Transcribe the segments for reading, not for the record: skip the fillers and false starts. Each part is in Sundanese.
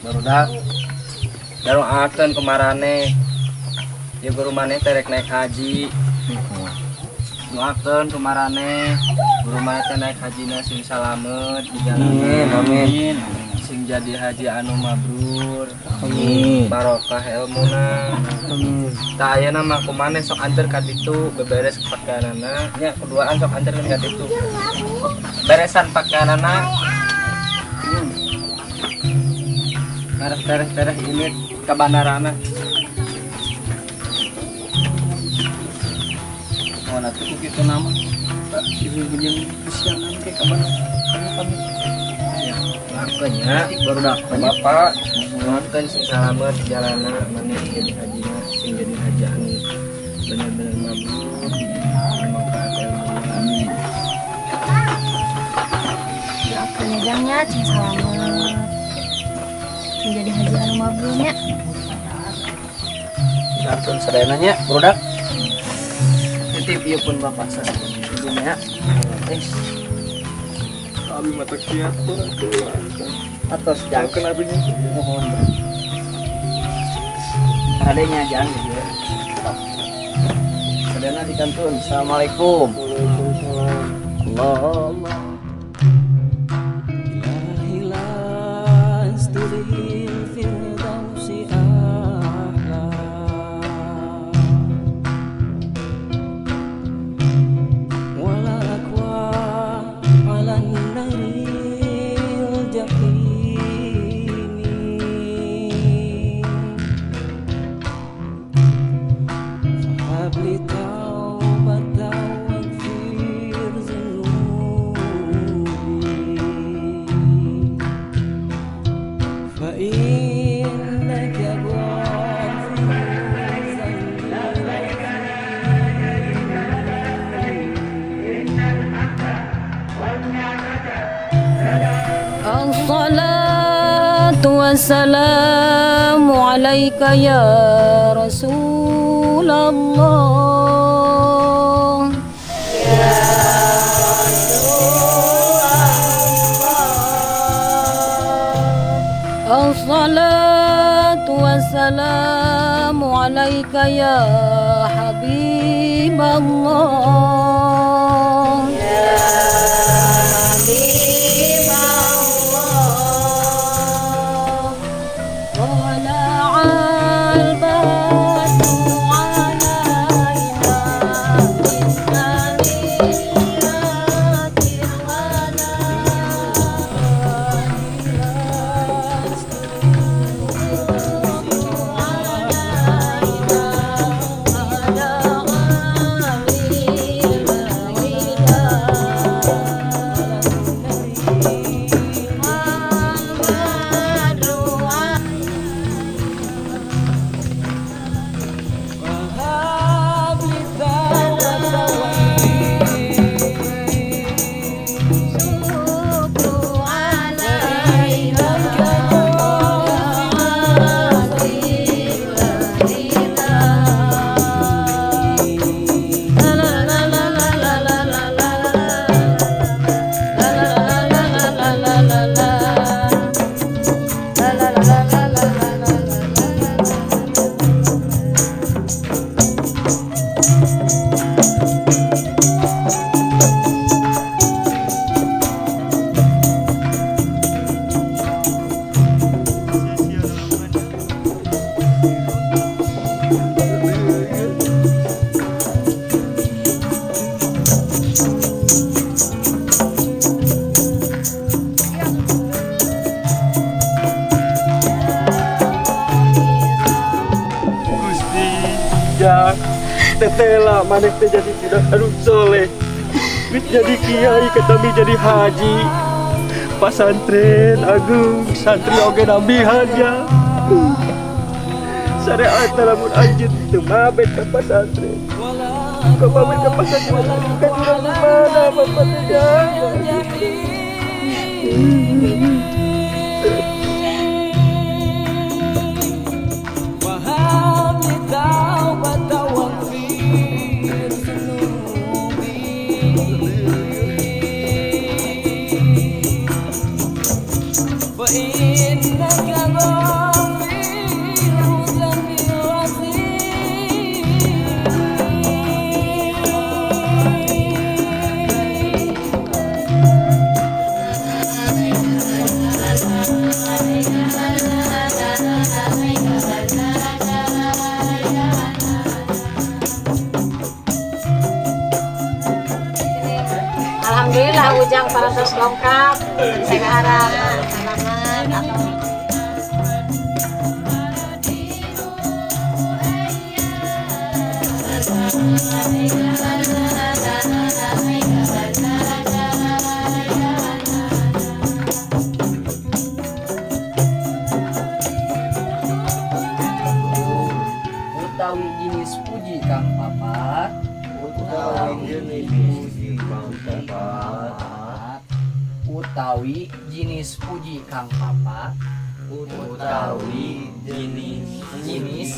Barudak. Doakeun ku maraneh. Ya guru maneh teh rek naik haji. Doakeun ku maraneh. Guru maneh teh naik hajina sing salamet di jalan. Amin, amin. Sing jadi haji anu mabrur. Amin. Barokah ilmuna. Amin. Tah ayeuna mah ku maneh sok anter ka ditu beberes pakaianana nya, kuduaan sok anterkeun ka ditu. Beresan pakaianana. Beres-beres ini ke bandarana. Oh, nanti ku kitu nama. Pak, ibu jeung kesiangan ke ka bandara. Kami pamit. Ya, doakeun nya. Barudak. Bapak, doakeun sing salamet jalana maneh jadi hajina, sing jadi haji anu bener-bener mabrur, bermanfaat ilmuna. Amin. Doakeun ya Jang nya, cing salamet. Sing jadi haji anu mabrur nya. Doakeun sadayana nya, barudak. Titip ieu pun bapak sareng ibu nya. Abi mata kiat Atos jang. Doakeun abi nya. Mohon. Adanya jang gitu ya. Sadayana dikantun. Assalamualaikum. Waalaikumsalam. Allah. إلهي لست للفردوس أهلا ولا أقوى على النار الجحيم فهب لي توبة واغفر ذنوبي فإنك غافر الذنب. الصلاة والسلام عليك يا رسول الله. يا رسول الله. الصلاة والسلام عليك يا حبيب الله. يا حبيب الله. طلع البدر علينا من ثنيات الوداع. وهب لي توبة واغفر فإنك غافر Gusti Jang, tetela maneh teh jadi budak anu soleh. Geus jadi kiai ketami jadi haji. Pasantren agung santri oge nambihan ya. Syariat lamun anjeun teu mabet ka pasantren. Ka mabet ka pasantren ka jurang mana bapak teh Jang? وهب لي توبة واغفر ذنوبي فإنك غافر. Alhamdulillah Ujang parantos lengkap. Sekarang salaman atau Utawi jenis puji kang papat. Utawi jenis puji kang papat. Utawi jenis puji kang papat. Utawi jenis Jenis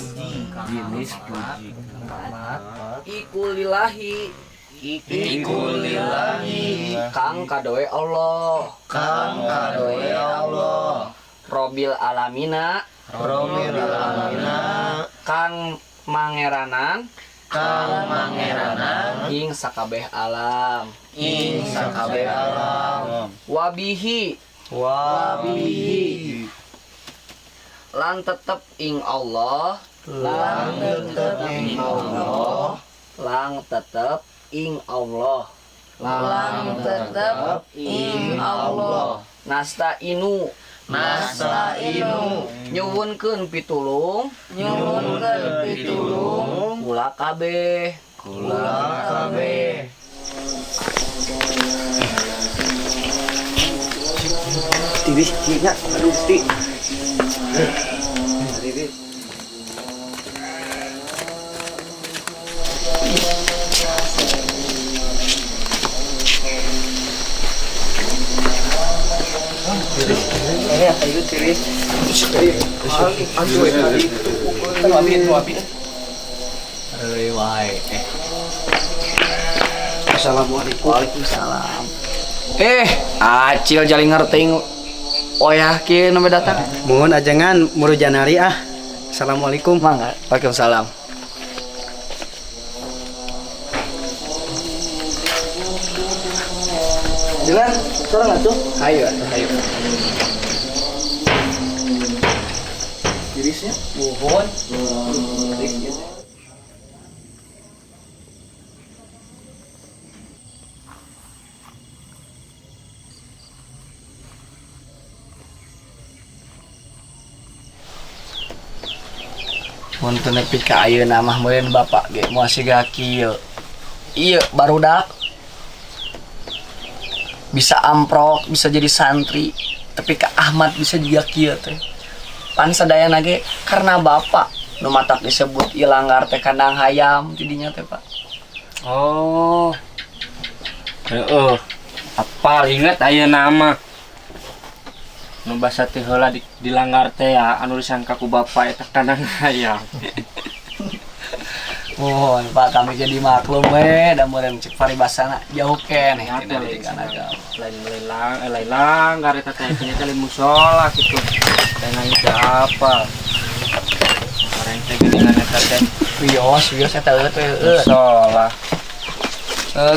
jenis puji kang papat. Iku lillahi. Iku lillahi. Kang kadoe Allah. Kang kadoe Allah. Robil alamina. Robil alamina. Kang mangeranan. Kang mangeranan. Ing sakabeh alam. Ing sakabeh alam. Wabihi. Wabihi. Lan tetep ing Allah. Lan tetep ing Allah. Lang tetep ing Allah. Lan tetep ing Allah. Nastainu. Nastainu. Nyuwunkeun pitulung. Nyuwunkeun pitulung. Kula kabeh. Kula kabeh. Tiris nya aduh ti. Tiris. Ini apa itu tiris? Euy wae. Assalamualaikum. Waalaikumsalam. Acil jali ngerting. Oyah kieu nu datang. Mohon ajengan muru janari ah. Assalamualaikum. Mangga. Waalaikumsalam. Jalan, seorang atuh. Ayo atuh, ayo. Tirisnya. Nuhun. Mun teu nepi ka ayeuna mah meureun bapak ge moal siga kieu. Ieu barudak bisa amprok, bisa jadi santri, tapi ka Ahmad bisa juga kieu teh. Pan sadayana ge karena bapak nu matak disebut ilanggar teh kandang hayam tidinya teh, Pak. Oh. Heeh. Apal inget ayeuna mah. Nu basa teh heula dilanggar teh ya anu disangka ku bapak eta kandang hayam. Mohon Pak kami jadi maklum we da meureun cek paribasana jauh keneh tina didikan agama. Lain melelang, lain langgar eta teh ternyata lain musola gitu. Lain nanya teh apa. Orang teh geuningan eta teh. Wios, wios eta heueuh teh heueuh. Musola.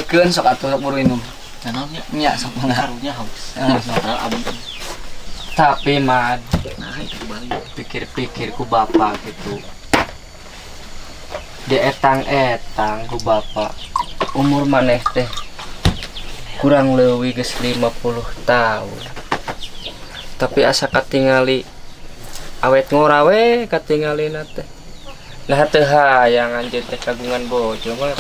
Keun sok atuh sok buru minum. Naon nya? Nya sok mangga. Karunya haus. Heeh. Tapi mah Nah, itu balik. pikir-pikir ku bapak gitu. Di etang-etang ku bapak umur maneh teh kurang leuwih geus 50 tahun. Tapi asa katingali awet ngora we katingalina teh. Nah teu hayang anjeun teh kagungan bojo mah.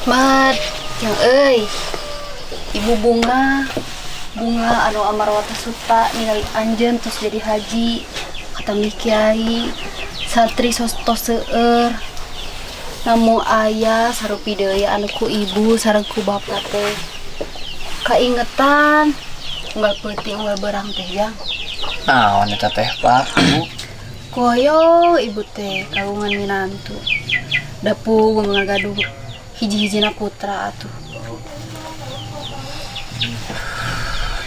Mat, yang euy. Ibu bunga, bunga anu amarwata suta ningali anjeun terus jadi haji, kata kiai, santri tos seueur. Namu ayah sarupi deui anu ku ibu sareng ku bapak teh. Kaingetan unggal peuting unggal berang teh jang. Naon eta teh, Pak? Bu? Koyo ibu teh kagungan minantu. Dapu gaduh hiji-hijina putra atuh.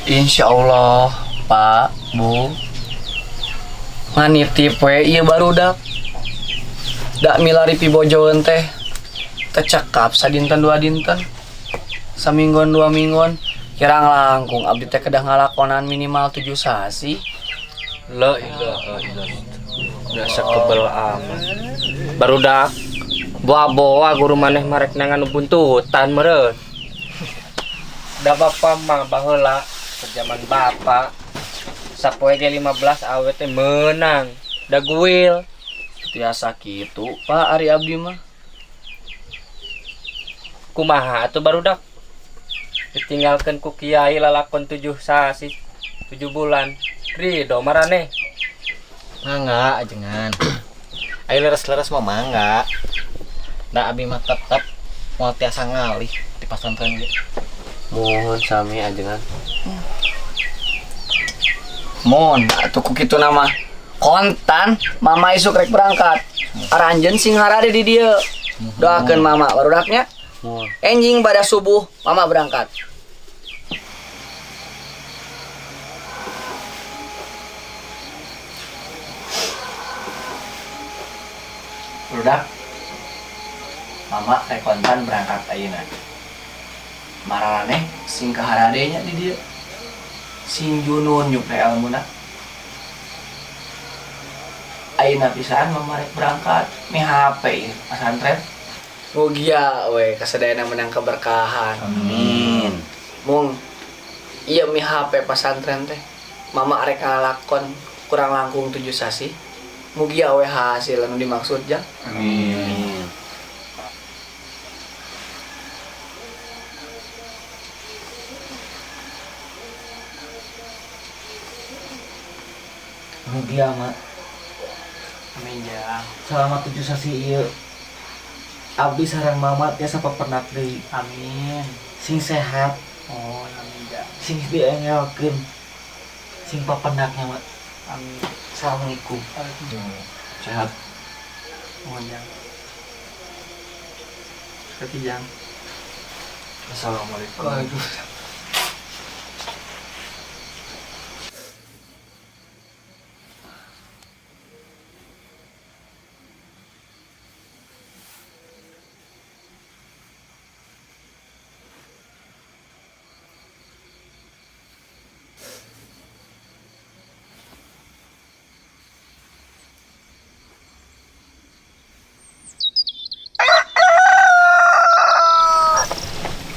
Insya Allah, Pak, Bu. Nganitip we ieu barudak. Dak milari pibojoeun teh. Tecekap sadinten dua dinten. Saminggon dua minggon. Kirang langkung abdi teh kedah ngalakonan minimal 7 sasi. La ilaha illallah. Biasa kebel amat. Barudak Boa-boa guru maneh marek nangan buntutan meureun. Da bapa mah baheula zaman bapak sapoe ge 15 awe teh meunang. Da guil. Tiasa kitu Pak ari abdi mah. Kumaha atuh barudak? Ditinggalkeun ku kiai lalakon 7 sasi, 7 bulan. Ridho maraneh. Mangga ajengan. Ayo leres-leres mah mangga. Da abi mah tetep moal tiasa ngalih di pasantren ge. Mohon sami ajengan. Mon, atuh ku kitu nama. Kontan mama isuk rek berangkat. Aranjeun sing harade di dieu. Doakeun mama barudaknya. Enjing pada subuh mama berangkat. Barudak. Mama rek kontan berangkat ayeuna. Mararaneh sing kaharade nya di dieu. Sing junun nyupre elmuna. Ayeuna pisan mama rek berangkat mi HP ieu pasantren. Mugia we kasadayana menang keberkahan. Amin. Mung ieu mi HP pasantren teh. Mama rek ngalakon kurang langkung 7 sasi. Mugia we hasil anu dimaksud jang. Amin. Mugia mak. Amin jang. Selama 7 sasi ieu abdi sareng mama tiasa papendak deui. Amin. Sing sehat. Oh, amin jang. Sing diengelkeun. Sing papendaknya mak. Amin. Assalamualaikum. Sehat. Mohon jang. Hati jang. Assalamualaikum. Waalaikumsalam.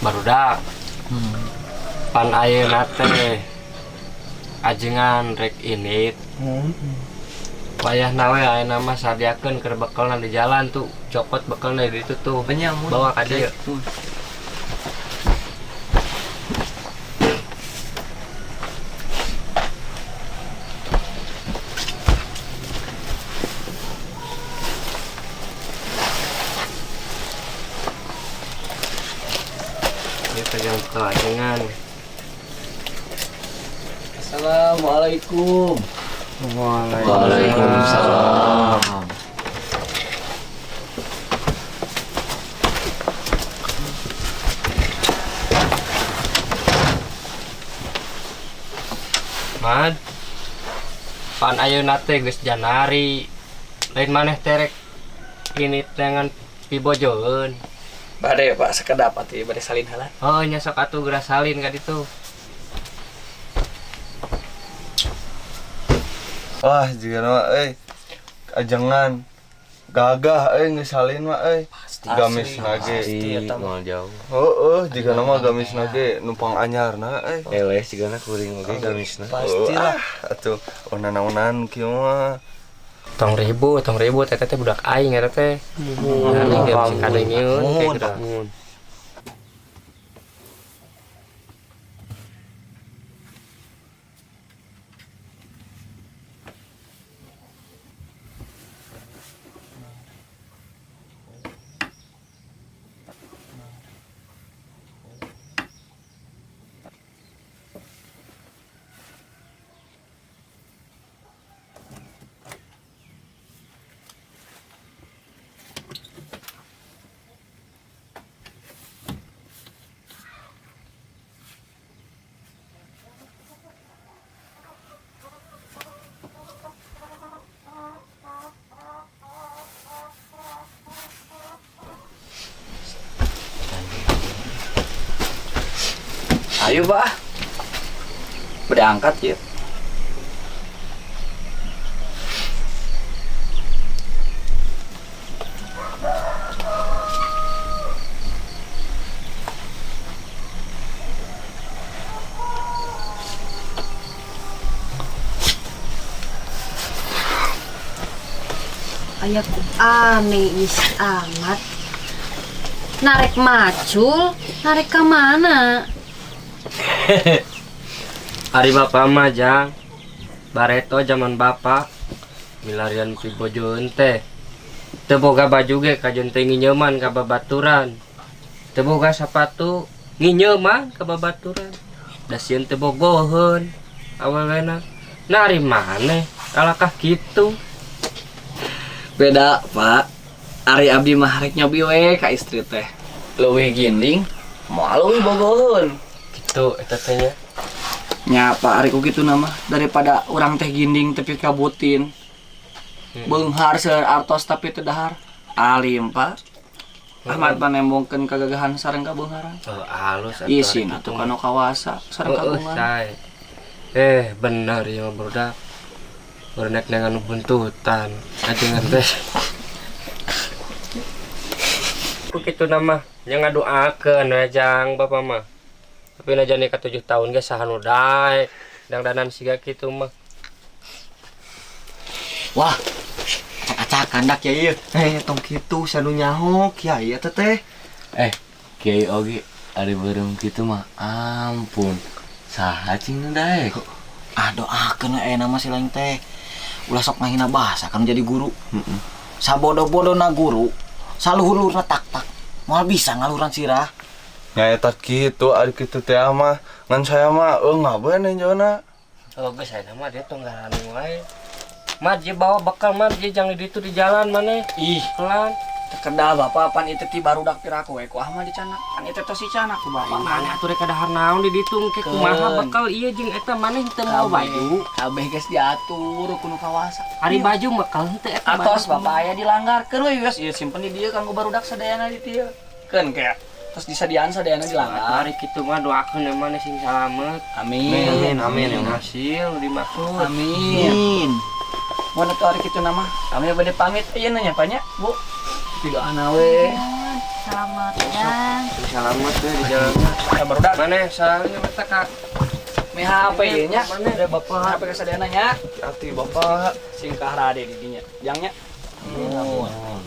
Barudak. Pan ayeuna teh ajengan rek init. Wayahna we ayeuna mah sadiakeun keur bekelna di jalan tuh, cokot bekelna di ditu tuh. Bawa ka dieu. Ini pegang bekal ajengan. Assalamualaikum. Waalaikumsalam. Mad, pan ayeuna teh geus Januari. Lain maneh terek ini dengan pibojoeun. Bade Pak sekedap atuh bade salin heula. Oh nya sok atuh geura salin ka ditu. Wah, jigana mah euy. Ajengan gagah euy geus salin mah euy. Gamis nage. Pasti moal jauh. Heeh, jigana mah gamis nage numpang anyarna euy. Eleh jigana kuring oge gamisna. Pastilah atuh onan-onan kieu mah. Tong ribu teteh teh budak aing eta teh. Nah, ge bisi kadengeun kayak gitu. Ayo Pak, berangkat ya. Aya ku aneh is amat. Narek macul, narek ka mana? Ari bapak mah jang. Bareto zaman bapak milarian pibojoeun teh. Teu boga baju ge kajeun teh nginjeuman ka babaturan. Teu boga sapatu nginjeuman ka babaturan. Da sieun teu bogoheun awewena. Nah ari maneh kalakah kitu. Beda, Pak. Ari abdi mah rek nyobi we ka istri teh. Leuwih ginding, moal leuwih bogoheun. Kitu eta teh nya. Nya Pak, ari ku kitu nama daripada urang teh ginding tapi kabutin. Beunghar seueur artos tapi teu dahar. Alim, Pak. Ahmad mah nembongkeun kagagahan sareng kabeungharan. Oh, halus atuh Isin ari atuh kitu kana kawasa sareng Heeh, kagungan. sae. Eh, bener ya mah barudak. Barudak dengan buntutan. Ajengan teh. Ku kitu nama nya ngadoakeun we jang bapak mah. Tapi najan ka 7 tahun ge saha nu daek dangdanan siga kitu mah. Wah, acak-acakan dak ya ieu. Eh, tong kitu sanu nyaho kiai eta teh. Eh, kiai oge ari beureum kitu mah ampun. Saha cing nu daek? Ah, doakeun we aya nama si lain teh. Ulah sok ngahina bahasa kan jadi guru. Sabodo-bodona guru, saluhur-luhurna tak-tak. Moal bisa ngaluran sirah. Nya eta kitu ari kitu teh mah ngan saya mah eungah we nenjona. Oh, geus aya mah dia tong garani wae. Mat, dia bawa bekal mat, dia jangan di ditu di jalan maneh. Ih, Kelan. Kedal bapak pan itu ti barudak piraku we ku Ahmad dicanak. Pan itu tos dicanak ku bapak. Mana atuh rek dahar naon di ditu engke kumaha bekal ieu jeung eta maneh teu mawa baju. Kabeh geus diatur ku nu kawasa. Ari baju bekal henteu eta Atos bapak aya dilanggarkeun we geus ieu simpen di dieu kanggo barudak sadayana di dieu. Keun kayak terus disadiaan sadayana dilanggar. Ari kitu mah doakeun we maneh sing salamet. Amin. Amin amin ya. Hasil dimaksud. Amin. Mun atuh ari kitu nama, kami bade pamit ieu nya Pak nya, Bu. Didoana we. Selamat ya. Sing salamet we di jalan. Ya barudak. Maneh salahnya mata ka Mi HP ieu nya. Maneh Ada bapak HP kasadayana nya. Hati bapak. Singkah rade di dinya. Jangnya. Nuhun.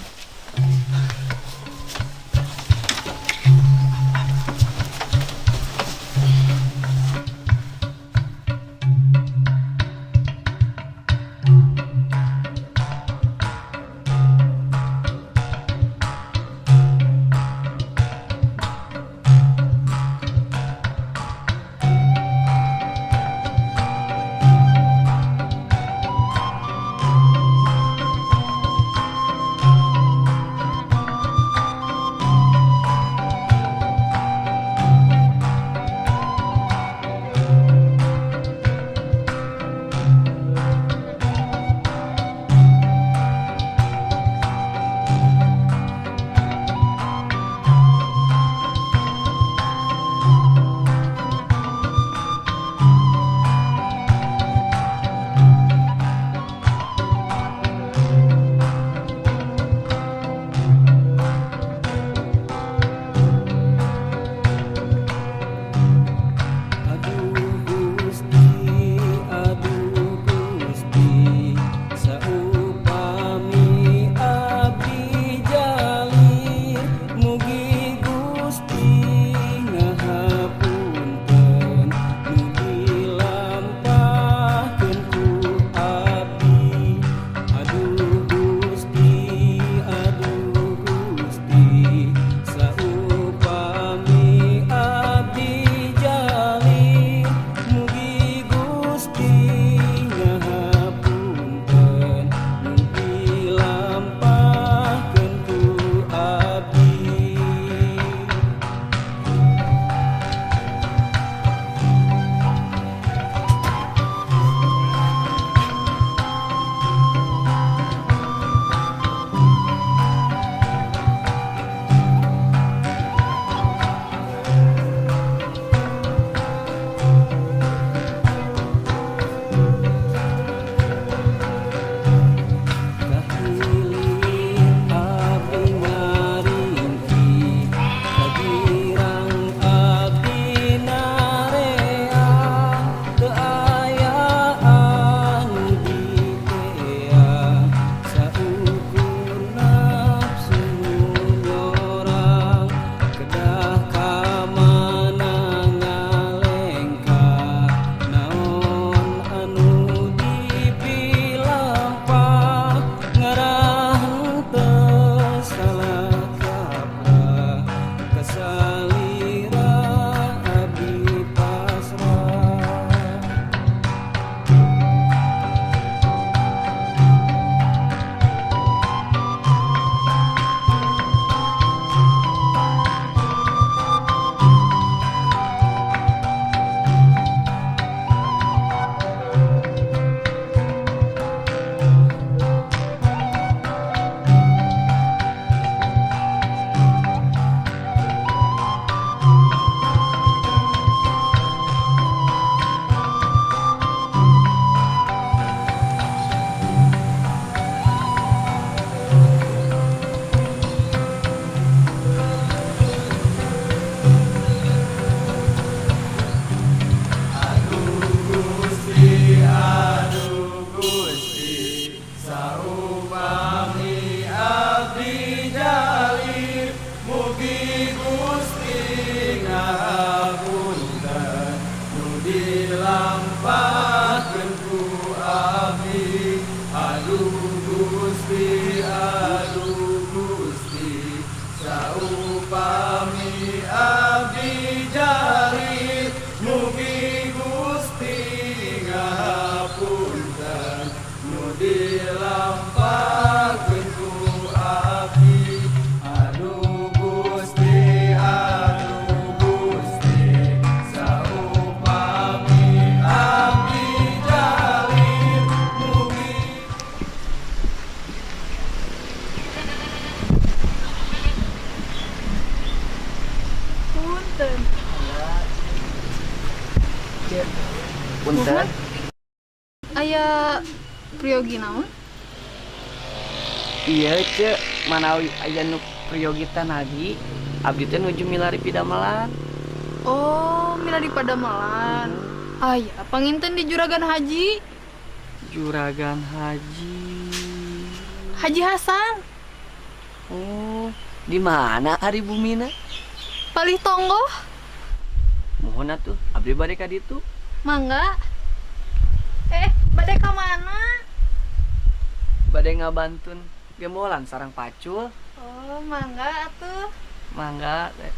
Mugi Gusti ngahapunten nu dilampahkeun ku abdi. Aduh Gusti, aduh Gusti, saupami abdi jarir, mugi Gusti ngahapunten nu dilampahkeun ku abdi. Aduh Gusti, aduh Gusti, saupami abdi jarir, mugi. Punten. Punten. Aya priyogi naon? Iya, Cek, manawi aya nu priyogi nagi, abdi teh nuju milari pidamelan. Oh, milari padamelan. Aya panginten di Juragan Haji. Juragan Haji. Haji Hasan. Oh, di mana ari bumina? Palih tonggoh. Mohon atuh, abdi bade ka ditu. Mangga. Eh, bade ka mana? Bade ngabantun gembolan sareng pacul. Oh, mangga atuh. Mangga, teh.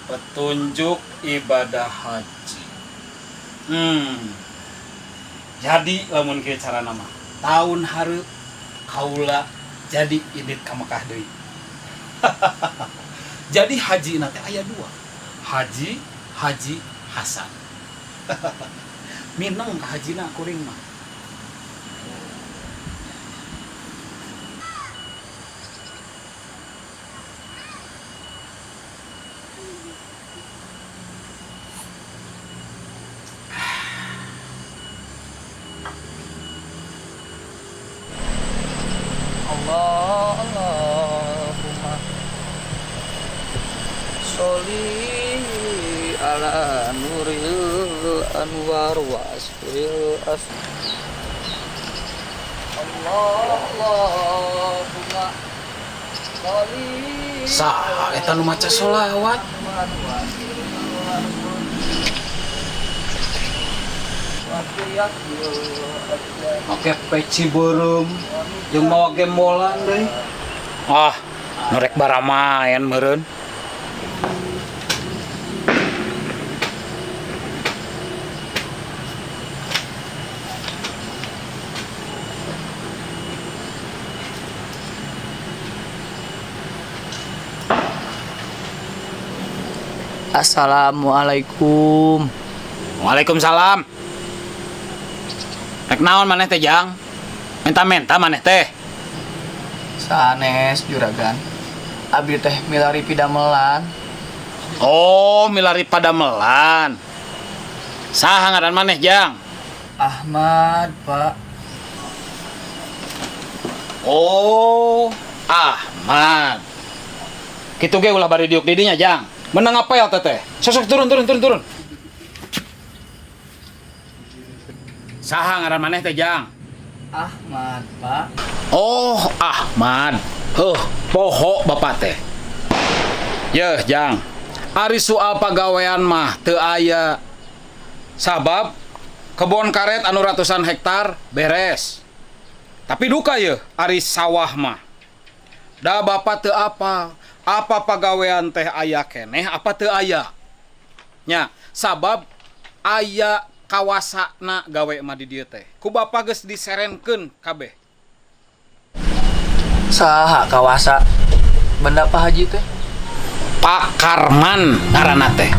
Petunjuk ibadah haji. Jadi lamun kieu carana mah, tahun hareup kaula jadi indit ka Mekah deui. Jadi haji teh aya dua. Haji Haji Hasan. Mineng ka hajina kuring mah. Allah, Allahumma sholli ala nuril anwar wa asfil as. Allah, Allahumma sholli. Saha eta nu maca sholawat? Make peci beureum jeung mawa gembolan deui. Ah, nu rek baramaen meureun. Assalamualaikum. Waalaikumsalam. Rek naon maneh teh, Jang? Menta-menta maneh teh. Sanes, Juragan. Abdi teh milari pidamelan. Oh, milari padamelan. Saha ngaran maneh, Jang? Ahmad, Pak. Oh, Ahmad. Kitu ge ulah bari diuk di dinya, Jang. Menang apa ya teteh? Sosok turun, turun, turun, turun. Saha ngaran maneh teh, Jang? Ahmad, Pak. Oh, Ahmad. Heuh, poho bapak teh. Yeuh, Jang. Ari soal pagawean mah teu aya. Sabab kebon karet anu ratusan hektar beres. Tapi duka yeuh ari sawah mah. Da bapak teu apal, apa pagawean teh aya keneh apa teu aya. Nya, sabab aya kawasana gawe mah di dieu teh. Ku bapak geus diserenkeun kabeh. Saha kawasa? Benda Pak Haji teh? Pak Karman ngaranna teh.